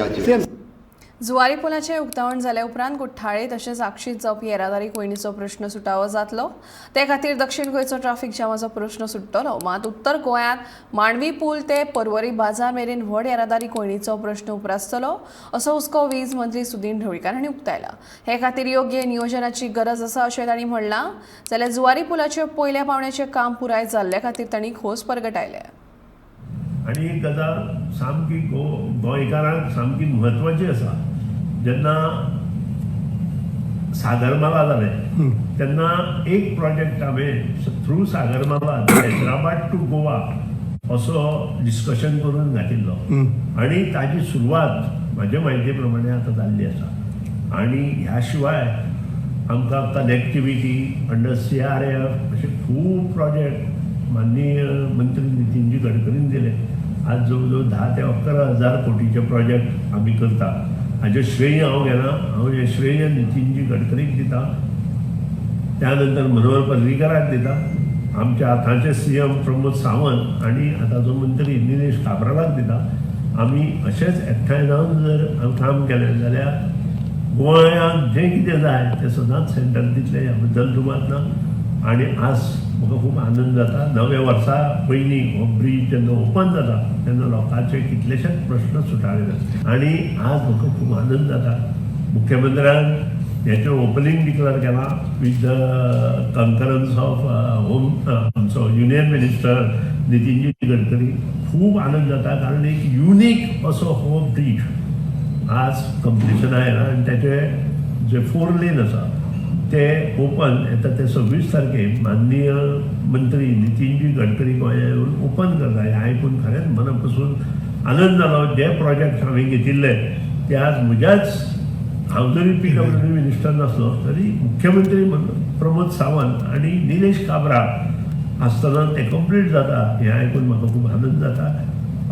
ब्रिजाचेर. जुवारी पुलाचें उक्तावण जाल्या उपरांत कुठ्ठाळे तशेंच आगशीत जावपी येरादारी कोंयडीचो प्रश्न सुटावो जातलो. ते खातीर दक्षिण गोंयचो ट्राफिक जामाचो प्रश्न सुट्टलो. मात उत्तर गोंयांत मांडवी पूल ते परवरी बाजार मेरेन व्हड येरादारी कोंयडीचो प्रश्न उप्रासतलो असो हुस्को वीज मंत्री सुदिन ढवळीकार हांणी उक्तायला. हे खातीर योग्य नियोजनाची गरज आसा अशें तांणी म्हणलां. जाल्यार जुवारी पुलाचे पयल्या पावण्याचें काम पुराय जाल्ले खातीर तांणी खोस परगटायल्या. आनी एक गजाल सामकी गोंयकारांक सामकी म्हत्वाची आसा. जेन्ना सागरमाला जालें तेन्ना एक प्रोजेक्ट हांवें थ्रू सागरमाला हैदराबाद टू गोवा असो डिस्कशन करून घातिल्लो आनी ताजी सुरवात म्हाजे म्हायती प्रमाणे आतां जाल्ली आसा. आनी ह्या शिवाय आमकां कनेक्टिविटी अंडर CRF अशे खूब प्रोजेक्ट माननीय मंत्री नितीनजी गडकरीन दिले. आज जवळ जवळ 10 ते 11 हजार कोटीचे प्रोजेक्ट आमी करता. हाजें श्रेय हांव घेना, हांव हें श्रेय नितीनजी गडकरीक दिता, त्यानंतर मनोहर पर्रीकराक दिता, आमच्या आतांचे CM Pramod Sawant आनी आतांचो मंत्री निलेश काब्रालाक दिता. आमी अशेंच एकठांय जावन जर काम केलें जाल्यार गोंयांक जें कितें जाय तें सदांच सेंटर दितलें, ह्या बद्दल दुबाव ना. आनी आज म्हाका खूब आनंद जाता. नव्या वर्सा पयलीं हो ब्रीज जेन्ना ओपन जाता तेन्ना लोकांचे कितलेशेच प्रश्न सुटावे जाता आनी आज म्हाका खूब आनंद जाता. मुख्यमंत्र्यान हेचें ओपनिंग डिक्लेअर केलां with the concurrence of home आमचो युनियन मिनिस्टर नितीनजी गडकरी. खूब आनंद जाता कारण एक युनीक असो हो ब्रीज आज कंप्लिशना आयला आनी त्याचे जे फोर लेन आसा ते ओपन येता ते 26 तारखेक माननीय मंत्री नितीनजी गडकरी गोंया येवन ओपन करता हें आयकून खरेंच मना पसून आनंद जालो. जे प्रोजेक्ट हांवें घेतिल्ले ते आज म्हज्याच, हांव जरी PWD minister नासलो तरी मुख्यमंत्री प्रमोद सावंत आनी निलेश काब्रा आसतना ते कंप्लीट जाता हें आयकून म्हाका खूब आनंद जाता.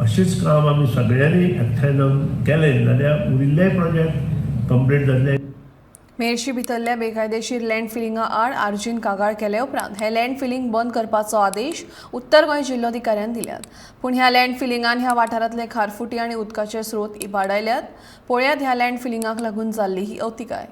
अशेंच काम आमी सगळ्यांनी एकठांय जावन केलें जाल्यार उरिल्ले प्रोजेक्ट कंप्लीट जातले. मेरशी भितरल्या बेकायदेशीर लँड फिलिंगा आड आरजीन कागाळ केले उपरांत हे लँड फिलिंग बंद करपाचो आदेश उत्तर गोंय जिल्लोधिकाऱ्यान दिल्यात. पूण ह्या लँड फिलिंगान ह्या वाठारांतले खारफुटी आनी उदकाचे स्रोत इबाडायल्यात. पळयात ह्या लँड फिलिंगाक लागून जाल्ली ही अवतिकाय.